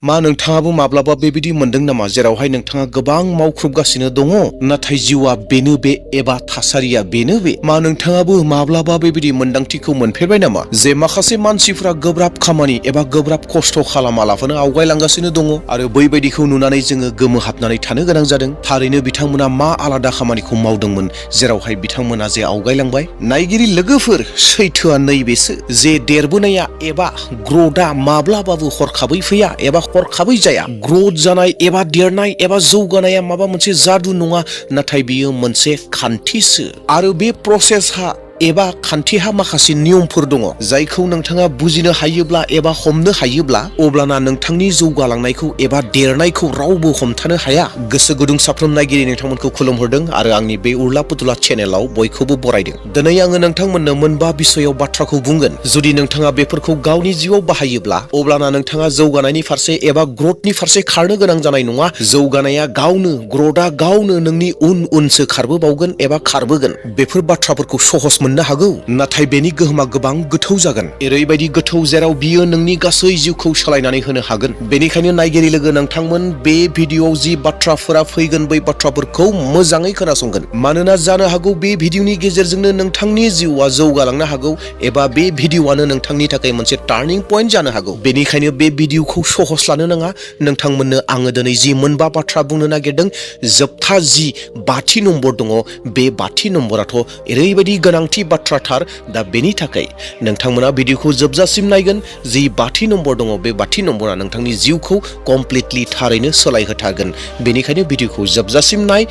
मा नोंथाङाबो माब्लाबा बेबायदि मोनदों नामा जेरावहाय नोंथाङा गोबां मावख्रुबगासिनो दङ नाथाय जिउआ बेनो बे एबा थासारिया बेनो बे मा नोंथाङाबो माब्लाबा बेबायदि मोन्दांथिखौ मोनफेरबाय नामा जे माखासे मानसिफ्रा गोब्राब खामानि एबा गोब्राब खस्थ' खालामालाफानो आवगायलांगासिनो दङ आरो बैबायदिखौ नुनानै जोङो गोमोहाबनानै थानो गोनां जादों। थारैनो बिथांमोना मा आलादा खामानिखौ मावदोंमोन जेरावहाय बिथांमोना जे आवगायलांबाय। नायगिरि लोगोफोर, सैथोआ नैबेसो जे देरबोनाया एबा ग्रथआ माब्लाबाबो हरखाबै फैया एबा हरखाबै जाया। ग्रथ जानाय एबा देरनाय एबा जौगानाया माबा मोनसे जादु नङा, नाथाय बियो मोनसे खान्थिसो आरो बे प्रसेसहा एबा खान्थिहा माखासे नियमफोर दङ जायखौ नोंथाङा बुजिनो हायोब्ला एबा हमनो हायोब्ला अब्लाना नोंथांनि जौगालांनायखौ एबा देरनायखौ रावबो हमथानो हाया। गोसो गुदुं साफ्रोम नायगिरि नोंथांमोनखौ खुलुमहरदों आरो आंनि बे उर्ला पुतुला चेनेलाव बयखौबो बरायदों। दिनै आङो नोंथांमोननो मोनबा बिसयाव बाथ्राखौ बुंगोन। जुदि नोंथाङा बेफोरखौ गावनि जिउआव बाहायोब्ला अब्लाना नोंथाङा जौगानायनि फारसे एबा ग्रथनि फारसे खारनो गोनां जानाय नङा। जौगानाया गावनो, ग्रथआ गावनो नोंनि उनसो खारबोबावगोन एबा खारबोगोन। बेफोर बाथ्राफोरखौ सहज मोननो हागौ, नाथाय बेनि गोहोमा गोबां गोथौ जागोन। ओरैबायदि गोथौ जेराव बियो नोंनि गासै जिउखौ सोलायनानै होनो हागोन। बेनिखायनो नायगिरि लोगो नोंथांमोन बे भिडिअआव जि बाथ्राफोरा फैगोन बै बाथ्राफोरखौ मोजाङै खोनासंगोन। मानोना जानो हागौ बे भिडिअनि गेजेरजोंनो नोंथांनि जिउआ जौगालांनो हागौ एबा बे भिडिअआनो नोंथांनि थाखाय मोनसे टार्निं पइन्ट जानो हागौ। बेनिखायनो बे भिडिअखौ सहज लानो नाङा। नोंथांमोननो आङो दिनै जि मोनबा बाथ्रा बुंनो नागिरदों, जोबथा जि 5थि नम्बर दङ, बे 5थि नम्बराथ' ओरैबायदि गोनांथि बाथ्राथार। दा बेनि थाखाय नोंथांमोना भिडिअखौ जोबजासिम नायगोन। जि 5थि नम्बर दङ, बे 5थि नम्बरा नोंथांनि जिउखौ कमप्लिटलि थारैनो सोलायहोथारगोन। बेनिखायनो भिडिअखौ जोबजासिम नाय,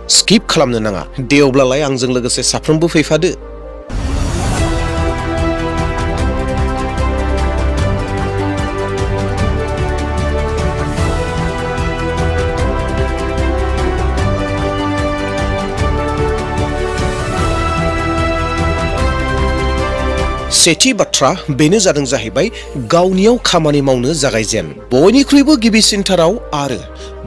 स्किप खालामनो नाङा। दे अब्लालाय आंजों लोगोसे साफ्रोमबो फैफादो। सेथि बाथ्रा बेनो जादों जाहैबाय गावनियाव खामानि मावनो जागायजेन। बयनिख्रुइबो गिबिसिनथाराव आरो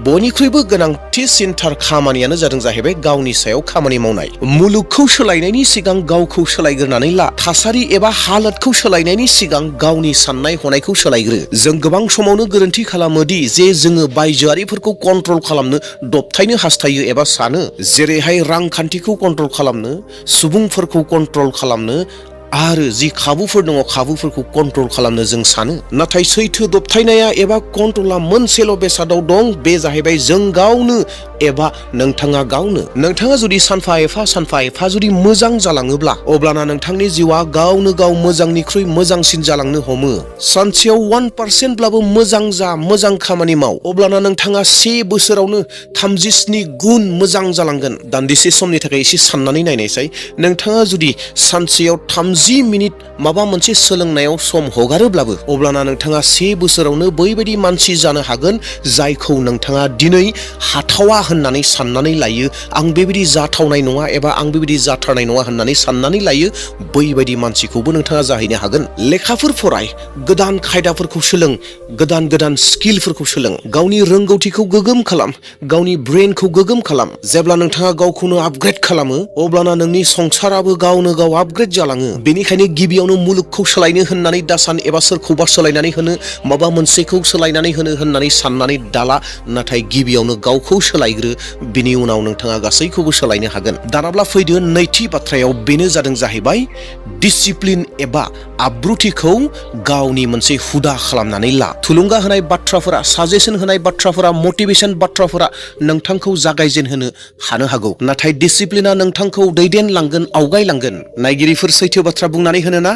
बयनिख्रुइबो गोनांथिसिनथार खामानियानो जादों जाहैबाय गावनि सायाव खामानि मावनाय। मुलुगखौ सोलायनायनि सिगां गावखौ सोलायग्रोनानै ला। थासारि एबा हालोदखौ सोलायनायनि सिगां गावनि साननाय हनायखौ सोलायग्रो। जों गोबां समावनो गोरोन्थि खालामोदि जे जोङो बायजोआरिफोरखौ कन्ट्रल खालामनो, दबथायनो हास्थायो एबा सानो। जेरैहाय रांखान्थिखौ कन्ट्रल खालामनो, सुबुंफोरखौ कन्ट्रल खालामनो आरो जि खाबुफोर दङ खाबुफोरखौ कन्ट्रल खालामनो जों सानो। नाथाय सैथो दबथायनाया एबा कन्ट्रला मोनसेल' बेसादाव दं, बे जाहैबाय जों गावनो एबा नोंथाङा गावनो। नोंथाङा जुदि सानफा एफा जुदि मोजां जालाङोब्ला अब्लाना नोंथांनि जिउआ गावनो गाव मोजांनिख्रुइ मोजांसिन जालांनो हमो। सानसेयाव 1% मोजां जा, मोजां खामानि माव, अब्लाना नोंथाङा 1 बोसोरावनो 37 गुन मोजां जालांगोन। दान्दिसे समनि थाखाय एसे साननानै नायनायसाय। नोंथाङा जुदि सानसेयाव 30 मिनिट माबा मोनसे सोलोंनायाव सम हगारोब्लाबो अब्लाना नोंथाङा 1 बोसोरावनो बैबायदि मानसि जानो हागोन जायखौ नोंथाङा दिनै हाथावा होननानै साननानै लायो। आं बेबायदि जाथावनाय नङा एबा आं बेबायदि जाथारनाय नङा होननानै साननानै लायो, बैबायदि मानसिखौबो नोंथाङा जाहैनो हागोन। लेखाफोर फराय, गोदान खायदाफोरखौ सोलों, गोदान स्किलफोरखौ सोलों, गावनि रोंगौथिखौ गोगोम खालाम, गावनि ब्रेनखौ गोगोम खालाम। जेब्ला नोंथाङा गावखौनो आपग्रेड खालामो अब्लाना नोंनि संसाराबो गावनो गाव आपग्रेड जालाङो। बेनिखायनो गिबियावनो मुलुगखौ सोलायनो होननानै दासान एबा सोरखौबा सोलायनानै होनो, माबा मोनसेखौ सोलायनानै होनो होननानै साननानै दाला, नाथाय गिबियावनो गावखौ सोलायग्रो। बिनि उनाव नोंथाङा गासैखौबो सोलायनो हागोन। दानाब्ला फैदो नैथि बाथ्रायाव, बेनो जादों जाहैबाय डिसिप्लिन एबा आब्रुथिखौ गावनि मोनसे हुदा खालामनानै ला। थुलुंगा होनाय बाथ्राफोरा, साजेसन होनाय बाथ्राफोरा, मटिभेसन बाथ्राफोरा नोंथांखौ जागायजेनहोनो हानो हागौ, नाथाय डिसिप्लिना नोंथांखौ दैदेनलांगोन, आवगायलांगोन। नायगिरिफोर सैथो बाथ्रा बुंनानै होनोना,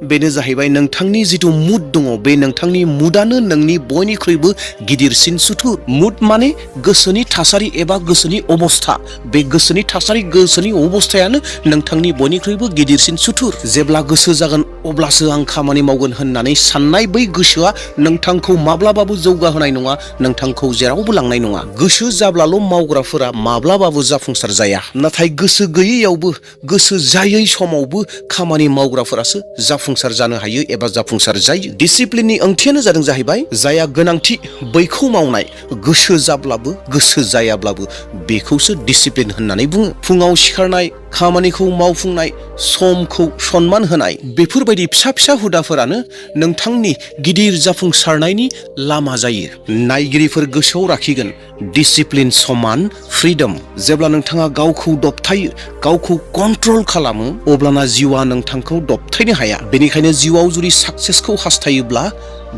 बेनो जाहैबाय नोंथांनि जिथु मुड दङ, बे नोंथांनि मुडानो नोंनि बयनिख्रुइबो गिदिरसिन सुथुर। मुड माने गोसोनि थासारि एबा गोसोनि अबस्था। बे गोसोनि थासारि, गोसोनि अबस्थायानो नोंथांनि बयनिख्रुइबो गिदिरसिन सुथुर। जेब्ला गोसो जागोन अब्लासो आं खामानि मावगोन होननानै साननाय बै गोसोआ नोंथांखौ माब्लाबाबो जौगाहोनाय नङा, नोंथांखौ जेरावबो लांनाय नङा। गोसो जाब्लाल' मावग्राफोरा माब्लाबाबो जाफुंसार जाया, नाथाय गोसो गैयैयावबो, गोसो जायै समावबो खामानि मावग्राफोरासो जाफुंसार जानो हायो एबा जाफुंसार जायो। डिसिप्लिननि ओंथियानो जादों जाहैबाय जायहा गोनांथि बैखौ मावनाय, गोसो जाब्लाबो गोसो जायाब्लाबो बेखौसो डिसिप्लिन होननानै बुङो। फुङाव सिखारनाय, खामानिखौ मावफुंनाय, समखौ सन्मान होनाय, बेफोरबायदि फिसा फिसा हुदाफोरानो नोंथांनि गिदिर जाफुंसारनायनि लामा जायो। नायगिरिफोर गोसोआव लाखिगोन डिसिप्लिन समान फ्रिडम। जेब्ला नोंथाङा गावखौ दबथायो, गावखौ कन्ट्रल खालामो, अब्लाना जिउआ नोंथांखौ दबथायनो हाया। बेनिखायनो जिउआव जुदि साक्सेसखौ हास्थायोब्ला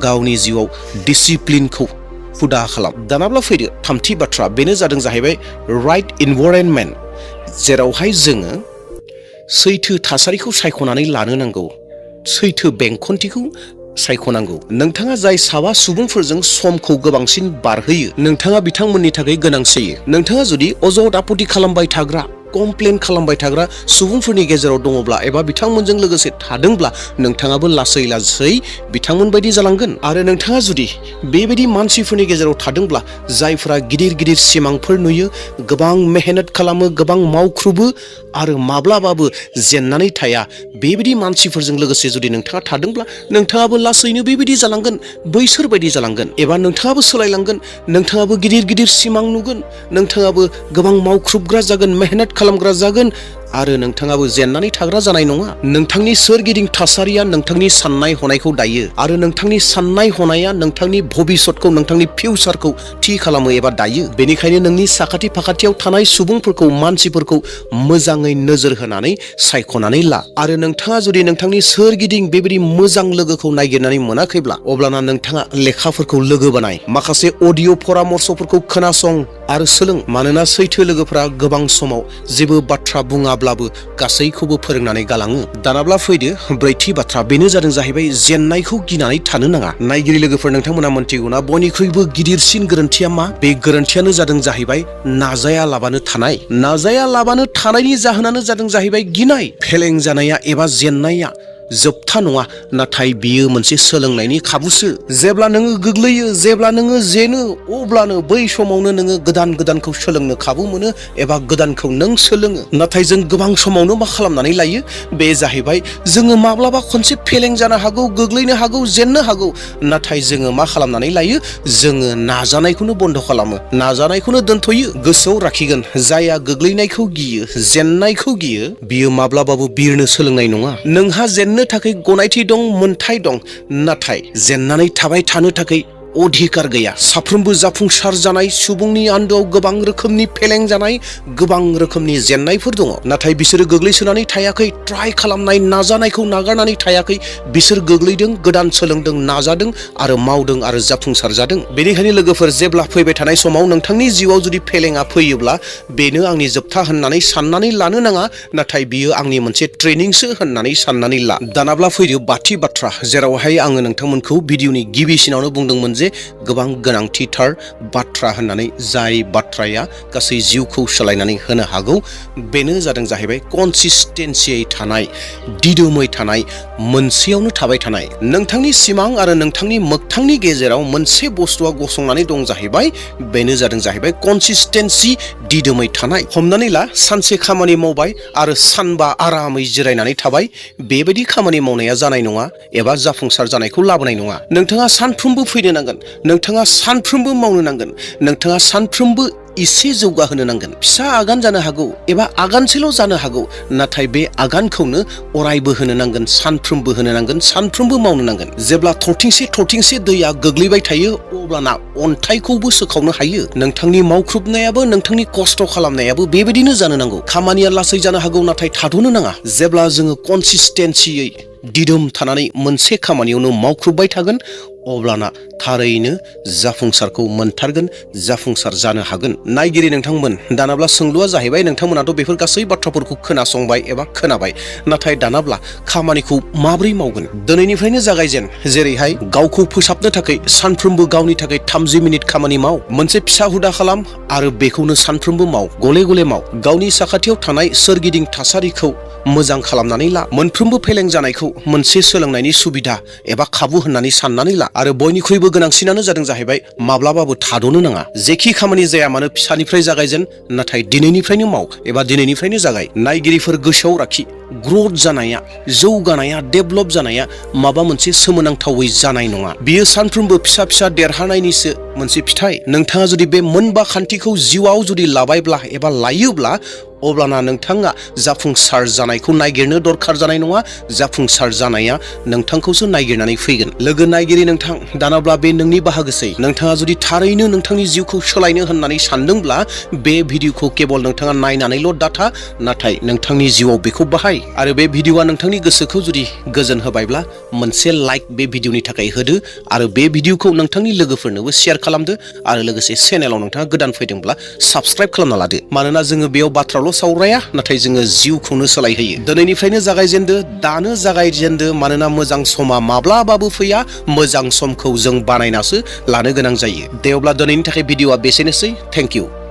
गावनि जिउआव डिसिप्लिनखौ हुदा खालाम। दानाब्ला फैदो थामथि बाथ्रा, बेनो जादों जाहैबाय राइट इनभाइरनमेन्ट, जेरावहाय जोङो सैथो थासारिखौ सायख'नानै लानो नांगौ, सैथो बेंखनथिखौ सायख'नांगौ। नोंथाङा जाय साबा सुबुंफोरजों समखौ गोबांसिन बारहोयो, नोंथाङा बिथांमोननि थाखाय गोनां जायो। नोंथाङा जुदि अजद आपत्ति खालामबाय थाग्रा, कमप्लेन खालामबाय थाग्रा सुबुंफोरनि गेजेराव दङब्ला एबा बिथांमोनजों लोगोसे थादोंब्ला नोंथाङाबो लासै लासै बिथांमोन बायदि जालांगोन। आरो नोंथाङा जुदि बेबायदि मानसिफोरनि गेजेराव थादोंब्ला जायफोरा गिदिर गिदिर सिमांफोर नुयो, गोबां मेहनत खालामो, गोबां मावख्रुबो आरो माब्लाबाबो जेननानै थाया, बेबायदि मानसिफोरजों लोगोसे जुदि नोंथाङा थादोंब्ला नोंथाङाबो लासैनो बेबायदि जालांगोन, बैसोर बायदि जालांगोन। एबा नोंथाङाबो सोलायलांगोन, नोंथाङाबो गिदिर गिदिर सिमां नुगोन, नोंथाङाबो गोबां मावख्रुबग्रा जागोन, मेहनत खालामग्रा जागोन आरो नोंथाङाबो जेननानै थाग्रा जानाय नङा। नोंथांनि सोरगिदिं थासारिया नोंथांनि साननाय हनायखौ दायो आरो नोंथांनि साननाय हनाया नोंथांनि भबिष्यतखौ, नोंथांनि फिउचारखौ थि खालामो एबा दायो। बेनिखायनो नोंनि साखाथि फाखाथियाव थानाय सुबुंफोरखौ, मानसिफोरखौ मोजाङै नोजोर होनानै सायख'नानै ला। आरो नोंथाङा जुदि नोंथांनि सोरगिदिं बेबायदि मोजां लोगोखौ नागिरनानै मोनाखैब्ला अब्लाना नोंथाङा लेखाफोरखौ लोगो बानाय, माखासे अडिअ' परामर्शफोरखौ खोनासं आरो सोलों। मानोना सैथो लोगोफोरा गोबां समाव जेबो बाथ्रा बुङाब्लाबो गासैखौबो फोरोंनानै गालाङो। दानाब्ला फैदो ब्रैथि बाथ्रा, बेनो जादों जाहैबाय जेननायखौ गिनानै थानो नाङा। नायगिरि लोगोफोर, नोंथांमोना मोनथिगौना बयनिख्रुइबो गिदिरसिन गोरोन्थिया मा? बे गोरोन्थियानो जादों जाहैबाय नाजायालाबानो थानाय। नाजायालाबानो थानायनि जाहोनानो जादों जाहैबाय गिनाय। फेलें जानाया एबा जेननाया जोबथा नङा, नाथाय बियो मोनसे सोलोंनायनि खाबुसो। जेब्ला नोङो गोग्लैयो, जेब्ला नोङो जेनो, अब्लानो बै समावनो नोङो गोदानखौ सोलोंनो खाबु मोनो एबा गोदानखौ नों सोलोङो। नाथाय जों गोबां समावनो मा खालामनानै लायो? बे जाहैबाय जोङो माब्लाबा खनसे फेलें जानो हागौ, गोग्लैनो हागौ, जेननो हागौ, नाथाय जोङो मा खालामनानै लायो? जोङो नाजानायखौनो बन्द' खालामो, नाजानायखौनो दोनथ'यो। गोसोआव लाखिगोन, जायहा गोग्लैनायखौ गियो, जेननायखौ गियो, बियो माब्लाबाबो बिरनो सोलोंनाय नङा। नोंहा जेननो थाखाय गनायथि दं, मोन्थाय दं, नाथाय जेननानै थाबाय थानो थाखाय अधिकार गैया। साफ्रोमबो जाफुंसार जानाय सुबुंनि आन्दोआव गोबां रोखोमनि फेलें जानाय, गोबां रोखोमनि जेननायफोर दङ, नाथाय बिसोरो गोग्लैसोनानै थायाखै, ट्राइ खालामनाय, नाजानायखौ नागारनानै थायाखै। बिसोर गोग्लैदों, गोदान सोलोंदों, नाजादों आरो मावदों आरो जाफुंसार जादों। बेनिखायनो लोगोफोर, जेब्ला फैबाय थानाय समाव नोंथांनि जिउआव जुदि फेलेंआ फैयोब्ला बेनो आंनि जोबथा होननानै साननानै लानो नाङा, नाथाय बियो आंनि मोनसे ट्रेनिंसो होननानै साननानै ला। दानाब्ला फैदो बाथि बाथ्रा, जेरावहाय आङो नोंथांमोनखौ भिडिअनि गिबिसिनावनो बुंदोंमोन जे गोबां गोनांथिथार बाथ्रा होननानै, जाय बाथ्राया गासै जिउखौ सोलायनानै होनो हागौ। बेनो जादों जाहैबाय कनसिस्टेन्सियै थानाय, दिदोमै थानाय, मोनसेयावनो थाबाय थानाय। नोंथांनि सिमां आरो नोंथांनि मोगथांनि गेजेराव मोनसे बुस्थुआ गसंनानै दं जाहैबाय, बेनो जादों जाहैबाय कनसिस्टेन्सि, दिदोमै थानाय। हमनानै ला, सानसे खामानि मावबाय आरो सानबा आरामै जिरायनानै थाबाय, बेबायदि खामानि मावनाया जानाय नङा एबा जाफुंसार जानायखौ लाबोनाय नङा। नोंथाङा सानफ्रोमबो फैनो नांगोन, नोंथाङा सानफ्रोमबो मावनो नांगोन, नोंथाङा सानफ्रोमबो एसे जौगाहोनो नांगोन। फिसा आगान जानो हागौ एबा आगानसेल' जानो हागौ, नाथाय बे आगानखौनो अरायबो होनो नांगोन, सानफ्रोमबो होनो नांगोन, सानफ्रोमबो मावनो नांगोन। जेब्ला थरथिंसे दैया गोग्लैबाय थायो, अब्लाना अन्थाइखौबो सोखावनो हायो। नोंथांनि मावख्रुबनायाबो, नोंथांनि खस्थ' खालामनायाबो बेबायदिनो जानो नांगौ। खामानिया लासै जानो हागौ, नाथाय थाद'नो नाङा। जेब्ला जोङो कनसिस्टेन्सियै दिदोम थानानै मोनसे खामानियावनो मावख्रुबबाय थागोन, अब्लाना थारैनो जाफुंसारखौ मोनथारगोन, जाफुंसार जानो हागोन। नायगिरि नोंथांमोन, दानाब्ला सोंलुआ जाहैबाय, नोंथांमोनाथ' बेफोर गासै बाथ्राफोरखौ खोनासंबाय एबा खोनाबाय, नाथाय दानाब्ला खामानिखौ माबोरै मावगोन? दिनैनिफ्रायनो जागायजेन। जेरैहाय गावखौ फोसाबनो थाखाय सानफ्रोमबो गावनि थाखाय 30 मिनिट खामानि माव। मोनसे फिसा हुदा खालाम आरो बेखौनो सानफ्रोमबो माव, गले गले माव। गावनि साखाथियाव थानाय सोरगिदिं थासारिखौ मोजां खालामनानै ला। मोनफ्रोमबो फेलें जानायखौ मोनसे सोलोंनायनि सुबिदा एबा खाबु होननानै साननानै ला। आरो बयनिख्रुइबो गोनांसिनानो जादों जाहैबाय माब्लाबाबो थाद'नो नाङा। जेखि खामानि जाया मानो फिसानिफ्राय जागायजेन, नाथाय दिनैनिफ्रायनो माव एबा दिनैनिफ्रायनो जागाय। नायगिरिफोर गोसोआव लाखि, ग्रथ जानाया, जौगानाया, डेभेलप जानाया माबा मोनसे सोमोनांथावै जानाय नङा। बियो सानफ्रोमबो फिसा फिसा देरहानायनिसो मोनसे फिथाइ। नोंथाङा जुदि बे मोनबा खान्थिखौ जिउआव जुदि लाबायब्ला एबा लायोब्ला, अब्लाना नोंथाङा जाफुंसार जानायखौ नागिरनो दरखार जानाय नङा। जाफुंसार जानाया नोंथांखौसो नागिरनानै फैगोन। लोगो नायगिरि नोंथां, दानाब्ला बे नोंनि बाहागोसै। नोंथाङा जुदि थारैनो नोंथांनि जिउखौ सोलायनो होननानै सानदोंब्ला बे भिडिअखौ केवल नोंथाङा नायनानैल' दाथा, नाथाय नोंथांनि जिउआव बेखौ बाहाय। आरो बे भिडिअआ नोंथांनि गोसोखौ जुदि गोजोन होबायब्ला मोनसे लाइक बे भिडिअनि थाखाय होदो आरो बे भिडिअखौ नोंथांनि लोगोफोरनोबो शेयार खालामदो आरो लोगोसे चेनेलाव नोंथाङा गोदान फैदोंब्ला साबस्क्राइब खालामना लादो। मानोना जोङो बेयाव बाथ्राल' सावराया, नाथाय जोङो जिउखौनो सोलायहोयो। दिनैनिफ्रायनो जागायजेनदो, दानो जागायजेनदो, मानोना मोजां समा माब्लाबाबो फैया। मोजां समखौ जों बानायनासो लानो गोनां जायो। दे अब्ला दिनैनि थाखाय भिडिअआ बेसेनोसै। Thank you.